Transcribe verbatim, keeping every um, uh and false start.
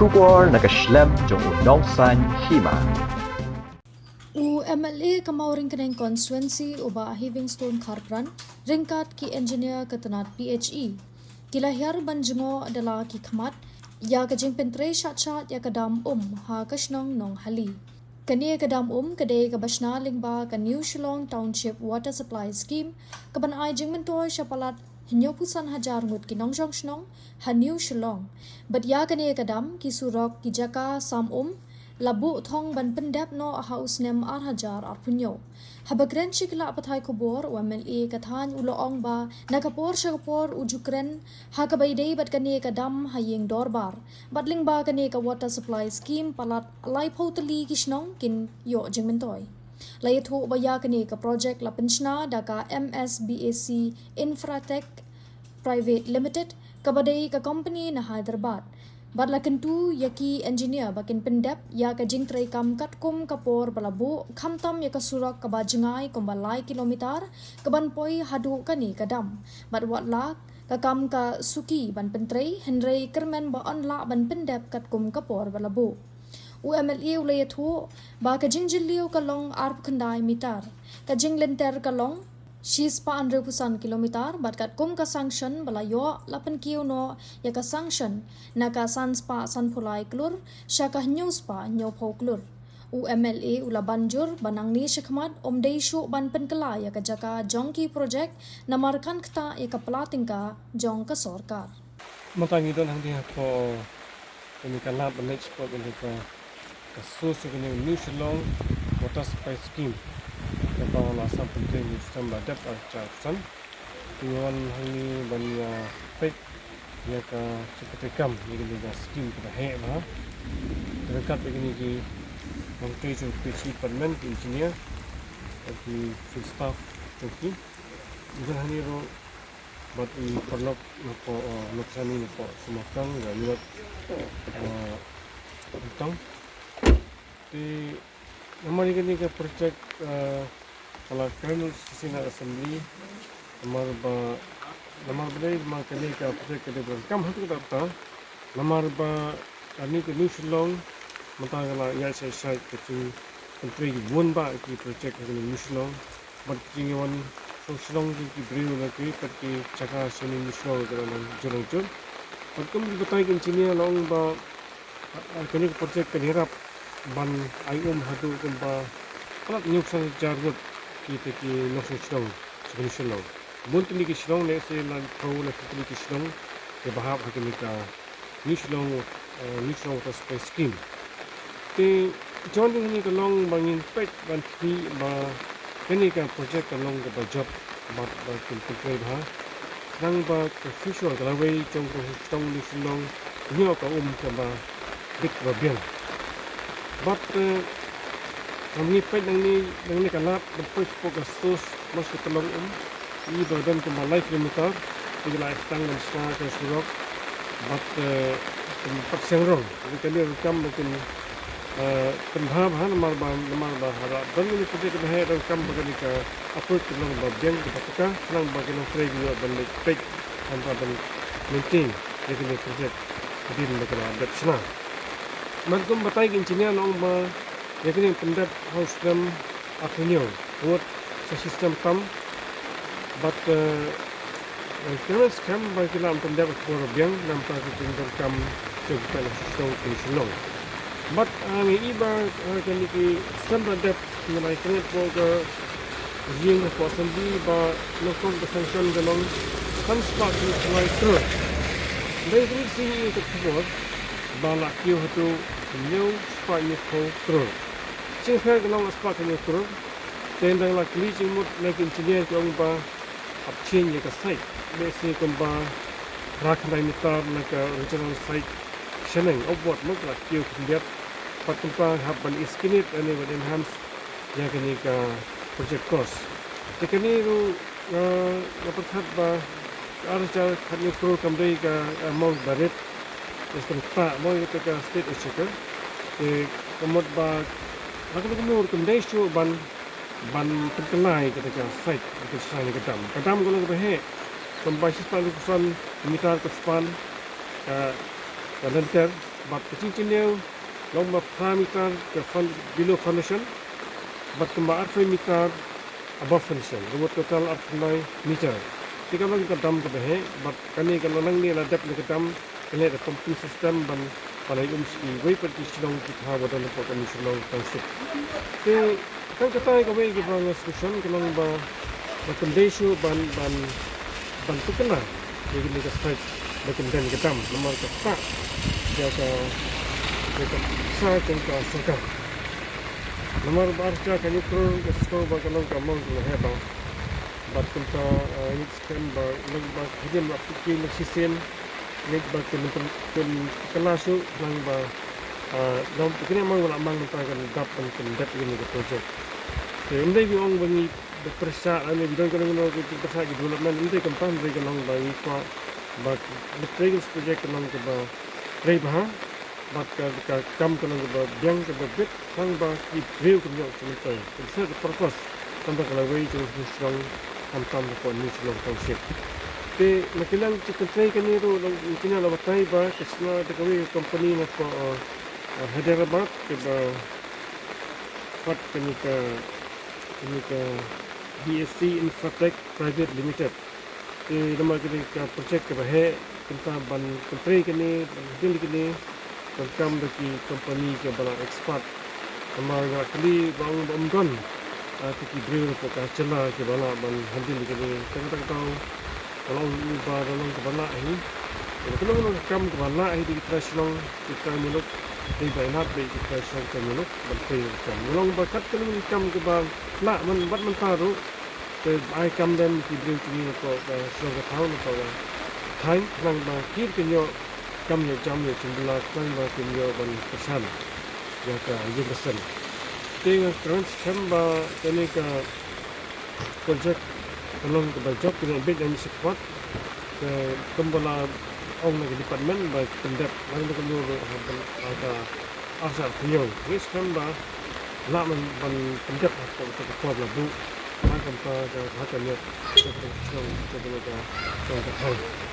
Khubor na ka shlem jong u nongsan hima. U M L A ka Mawryngkneng constituency u Bah Heavingstone Kharpran ryngkat ki engineer ka tnat P H E ki la hiar ban jngoh da la ki khmat ïa ka jingpyntrei shat shat ïa ka dam um ha ka shnong Nonghali. Kane ka dam um ka dei kaba shna lyngba ka New Shillong Township Water Supply Scheme, kaban ai jingmyntoi sha palat hynñiewphew san hajar ngut ki nongshong shnong ha New Shillong. Bad ïa kane ka dam, ki surok, ki jaka sam um la buh thong ban pyndep noh ha u snem ar hajar arphew hynñiew. Haba kren sha ki lad pathai khubor, u M L A ka thaiñ u la ong ba na ka por sha ka por u ju kren ha kaba ïadei bad kane ka dam ha ïing dorbar. Bad lyngba kane ka Water Supply Scheme, palat laiphew tylli ki shnong kin ïoh jingmyntoi. La ïathuh ba ïa kane ka projek la pynshna da ka M S B A C Infratech Private Limited, kaba dei ka company na Hyderabad. Bad la kyntu ïa ki engineer ba kin pyndep ïa ka jingtrei kam katkum ka por ba la buh, khamtam ïa ka surok kaba jngai kumba lai kilometer kaban poi haduh kane ka dam. Bad wat la ka kam ka suki ban pyntrei, hynrei kyrmen ba yn lah ban pyndep katkum ka por ba la buh. U M L A u la ïathuh ba ka jingjylliew ka long arphew khyndai meter, ka jinglynter ka long shispah hynriewphew san kilometer, bad katkum ka sanction ba la ïoh, la pynkiew noh ïa ka sanction na ka sanspah sanphew lai klur sha ka hynñiewspah hynñiewphew klur. U M L A u la ban jur ba nangne shakhmat ym dei shuh ban pynkylla ïa ka jaka jong ki projek, namar kan ktah ïa ka pla tyngka jong ka sorkar. Mynta ngi don hangne hapoh kane ka lad ban leit shapoh kane ka, ka source kane New Shillong Water Supply Scheme, kaba la sam pyntrei ha u snem ba dep ar hajar arphew san. Te ngi wan hangne ban ïa peit ïa ka jingpyntrei kam ïa kane ka scheme kaba heh bha. Ryngkat bad kine ki nongtrei jong ka P H E department, ki engineer, bad ki field staff jong ki. Ngi don hangne ruh bad i paralok napoh, eh, nongsan napoh Samarkand, ïa, ïa, eh, Bintang. Te namar ïa kane ka projek, eh, ka la kren shisien ha assembly, namar ba, namar ba dei, namar kane ka projek ka dei ba donkam haduh katta katta, namar ba kane ka New Shillong mynta ka la ïaid shai shai ka jingpyntrei ki bun bah ki projek ha kane New Shillong. Bad ki jingwan shong shnong jong ki briew na ki, bad ki jaka shane New Shillong ka la nang jur nang jur. Bad kum ki batai ki engineer la ong ba, ah, kane ka projek kan ïarap ban ai um haduh kumba palat hynñiew san hajar ngut kita ki nongshong shnong sha kane Shillong. Bun tylli ki shnong, lehse laiphew, laiphew tylli ki shnong kiba hap ha kane ka New Shillong, eh, New Shillong Water Supply Scheme. Te jong ngi hangne ka long ba ngin peit ban khmih ba kane ka projek ka long kaba jop bad ba kin pyntrei bha. Khnang ba ka future ka lawei jong ka shnong New Shillong ïoh ka um kaba bit kaba biang. Bad, eh, ngam ngi peit nangne, nangne ka lad ban poi shapoh ka source, mas ka tyllong um. I ba don kumba lai kilometer, i la sdang ban shna ka surok. Bad, eh, kum pat seng rong. Kane ruh kam ba kin, eh, pynbha bha namar ba, namar ba haba don kane project kaba heh ruh kam ba kane ka approach ka long ba biang kaba paka, khnang ba ki nongtrei ki ïoh ban leit peit, khnang ba ban maintain ïa kane project hadien ba ka la dep shna. Bad kum batai ki engineer la ong ba ïa kane pyndep ha u snem arphew hynñiew ngut sa shi snem tam. Bad, eh, eh, kane skhem ba ki lah ban pyndep ha ka por biang namar ka jingdonkam jong kita na shisha ka Shillong. Bad, eh, ngi i ba, eh, kane ki snem ba dep ngi la ïakren hapoh ka ïing hapoh assembly ba nyngkong ka sanction ka long san spah san phew lai klur. Hynrei kane ka sngi i ïa ka khubor ba la kiew haduh hynñiew spah hynñiewphew klur. Jingpher ka long spah hynñiew klur. Te ynda la kylli jingmut na ki engineer ki ong ba hap change ïa ka site. Lehse kumba phra khyndai meter na ka original site shaneng upward mo, ka la kiew khyndiat. Bad kumta hap ban excavate lane ban enhance ïa kane ka project cost. Te kane ruh, eh, nga pyrkhat ba ka ar hajar khathynñiew klur kam dei ka amount ba rit. Te kam ktah mo ïa kata ka state exchequer. Te ka mut ba la ka long kumno ruh kam dei shuh ban, ban pynkylla ïa kata ka site, ïa ka site ka dam. Ka dam ka long kaba heh. Kumba shispah hynriewphew san meter ka span, ka, ka lynter. Bad ka jingkynnoh long ba phra meter ka fun-, below foundation, bad kumba arphew meter above foundation, kumba total arphew meter. Te ka long ka dam kaba heh, bad kane ka long nangne la dep na ka dam, ka leh da pumping system ban, ban ai um sha kiwei pat ki shnong ki thaw ba don hapoh ka New Shillong Township. Te tang katei kawei kaba nga suggestion ka long ba, ba kin dei shuh ban, ban, ban pynkylla ïa kane ka site ba kin don ka dam, namar ka ktah ïa ka, ïa ka pisa jong ka sorkar. Namar ba ar hajar khathynñiew klur ka sngewbha ka long ka amount kaba heh bha. Bad kumta, eh, ngi skhem ba long ba hadien ba pynkylla shisien, ngi ba kin, kin, kin kylla shuh, khnang ba, eh, long kine amount ba la mang mynta kan dap ban pyndep ïa kane ka project. Te ym dei ba ong ba ngi ba pyrshah, lane ba don kano kano ka jingpyrshah ki development, ym dei kumta, hynrei ka long ba ngi kwah ba ka, ba trei kane ka project ka long kaba trei bha, bad ka, ka kam ka long kaba biang kaba bit, khnang ba ki briew kin ïoh jingmyntoi. Ka dei ka purpose, tang ba ka lawei jong ka shnong, khamtam hapoh New Shillong Township. Te na ka liang jingpyntrei kane ruh, ngi kynnoh la batai ba ka shna da kawei ka company na hapoh, eh, eh, Hyderabad, kaba pat kane ka, kane ka B S C Infratech Private Limited. Te namar kane ka project kaba heh, kumta ban pyntrei kane, ban handle kane, donkam da ki company kiba la expert. Namar nga la kylli ba ong ba ym don, ah, ki, ki briew hapoh ka jylla kiba lah ban handle kane. Tang katei ka daw ka long ba, ka long kaba lah hi. Kaba ka long ka kam kaba lah hi da ki trai shnong, ki trai muluk, dei ba ïangat beit ki trai shnong, trai muluk ban trei ka kam. Ka long ba kat ka long ka kam kaba lah man bad mynta ruh. Te ai kam don ki briew jong ngi napoh ka shnong ka thaw, napoh ka thaiñ, khnang ba ki kin ïoh kam ïoh jam ïoh jingbylla, khnang ba kin ïoh ban kyrshan ïa ka ïing ka sem. Te nga kren skhem ba kane ka project ka long kaba jop, kane beit na ngi support. Te kumba la ong na ka department ba pyndep lang na ka mur ha ka ar hajar khathynñiew. Ngi skhem ba lah ban, ban pyndep ha ka por ba la buh. Ba kumta ka, ha ka miet ka, ka, ka, ka, ka, ka, ka, ka, ka,